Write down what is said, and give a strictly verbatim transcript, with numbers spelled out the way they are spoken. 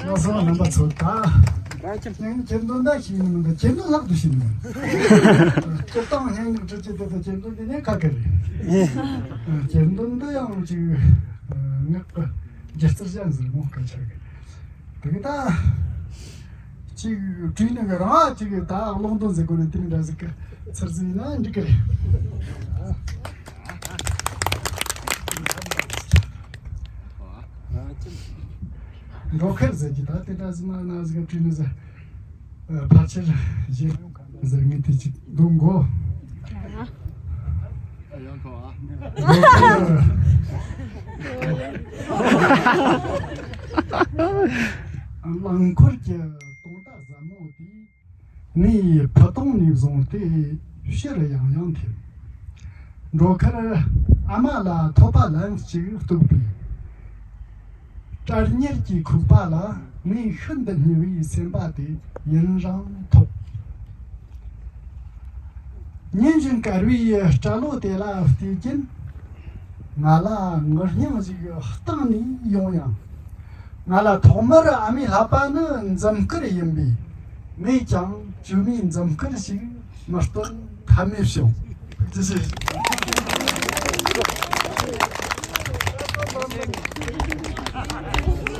ང་ཚོ་རྣམ་པ་ཚོ་ད། ཁྱེད་འདོན་ད་ཤེས་ནི་མི་འདུག་ཁྱེད་འདོན་ལྷག་ཏུ་ཤེས་ནི། སྤྱིར་བཏང་སྙན་ངག་འབྲི་རྒྱུ་དེ་དང་ཁྱེད་འདོན་དེ་ནས་ཁ་ཁ་རེད། ཁྱེད་འདོན་འདི་ཡང་ཅིག་ངག་གི་སྒྱུ་རྩལ་ཅན་ཟེར་མོ་སྐད་ཆ་གི། དེ་གི་ད་ཅིག་བྲིས་ནི་གི་རང་ཅིག་ད་ཀློག་འདོན་ཟེར་དགོས་ནི་དེ་འདྲ་ཟིག་གི་ཚུར་ཟིན་ན་འགྲིག་གི་རེད། འགྲོ་ཁར་ཟེར་གྱི་ད་དེ་འདྲ་ཟིན་ན་ན་ཟིག་གི་བྲིས་ནི་ཟེར། ཕལ་ཆེར་གཞན་ཟེར་ངེས་དེ་ཅིག་འདུག་གོ། རླངས་འཁོར་གྱི་དུང་བརྡ་ཟབ་མོ་དེས་ངའི་ཕུ་དུང་ནས་བཟུང་སྟེ་ཕྱིར་ཡང་ཡང་འཐེན། འགྲོ་ཁར་ཨ་མ་ལ་ཐོད་པ་ལན་གཅིག་གཏུགས་པའི་སྲ་སྙེར་གྱི་ཁུག་པ་ལ་ངའི་ཤིན་ཏུ་སྙི་བའི་སེམས་པ་དེ་ཡུན་རིང་ཐོབ། ཉིན་བཞིན་དཀར་བའི་སྐྲ་ལོ་དེ་ལ་བལྟས་ཀྱིན། ང་ལ་ངུ་སྙིང་ཞིག་གཏིང་ནས་ཡོང་ཡང་། ང་ལ་ཐོག་མར་ཨ་མའི་ལྷ་པ་ནི་འཛུམ་དཀར་ཡིན་པས། ངས་ཀྱང་བཅོས་མའི་འཛུམ་དཀར་ཞིག་མི་སྟོན་ཐབས་མེད་བྱུང་། ཅི་ཞིག